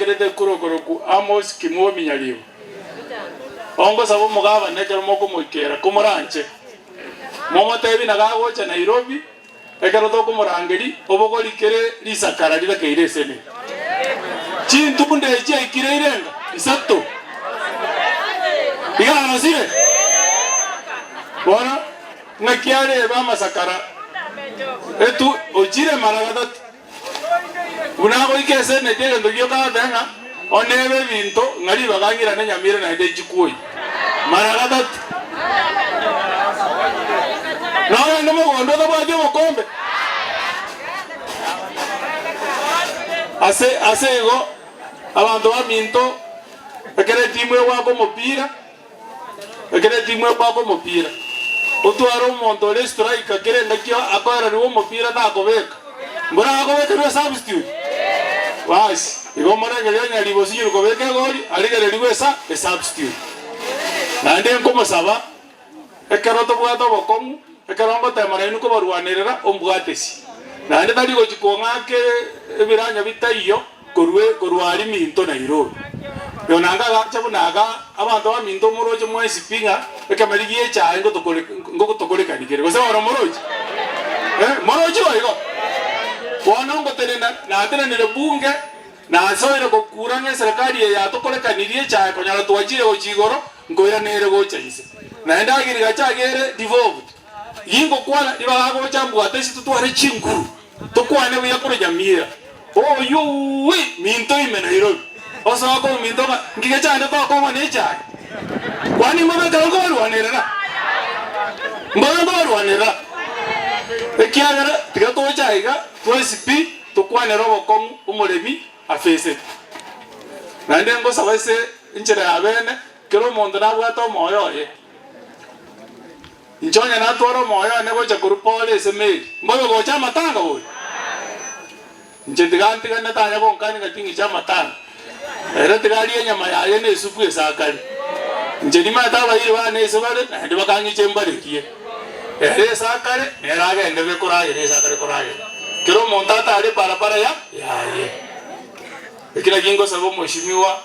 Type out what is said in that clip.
Oyoakerete ekura okorokwa Amos Kimwomi Nyaribo. Ongosaba omogabane ekero mokomoikera, komoranche, momotebie na gagocha Nairobi, ekero tokomorangeria, obogori kere risakara ritakeire esene. Chintunda echi chiaikire irenga isato. Iga arosire? Bono ng'aki arebe amasakara etu ochire mara gatato. Buna agoika eseneti egento gioka agateba ng'a onebe ebinto ng'a ribaga ng'irane nyamira naende nchikwoyie. Mara gatato. Nogende mogondo otabwati obokombe? Ase ase igo abanto baminto ekero etimu egoaka omopira. Ekero etimu egoaka omopira, otware omonto ore estriker kera engaki akoererigwa omopira takobeka, mbora akobekerwa esubstitute? Basi, igo morengererio onye ribosi kobeka egori, arigererigwe esa esubstitute. Naende nkomosaba, ekero tobwate obokong'u, ekero ngotema nainwe kobarwanerera, ombwatesi. Naende tari gochia kong'aka ebiranya bitaiyo. Korwa korwa aria minto Nairobi. Yonanga agacha buna iga, abanto baminto moroche mwensi pi ng'a ekemeri gi'echae ngotokore ngotokorekani kere, gose bono moroche? Eh, moroche boigo? Bono ngotenena natenenire bunge, nasoire gokura ng'a eserekari eye yatokorekanirie echae konyora twachire gochia igoro, nkoirana ere gocha inse. Naende agriculture iga ere devolved. Gingokwana ribaga gocha mbwate ase totware chinguru. Tokwane buya korwa Nyamira. Oyio uwi minto ime Nairobi. Osoa korwa minto ng'a ngige chande tokong'wa ne echae. Kwani mbobe ekero nkobarwanerera? Mbobe nkobarwanerera? Ekiagera tiga toche aiga twensi pi tokwanere obokong'u omoremi afesete. Naende ngosaba ase enchera ya bene kera omonto nabwate omoyo oye. Inche onye natwara omoyo one gocha korwa pore ase meli, mbobe gocha amatanga bori? Inche tiga ntigane tanya gonkania ng'a ting'iche amatanga. Ere tiga arie enyama yaye na esupu esakare. Inche nimanyete abairi baane ase bare, naende bakang'iche mbarerie. Ere esakare, nere agenderere koragera esakare koragera. Kera omonto atare eparapara ya yaye. Eki nakio ingosaba omweshimiwa.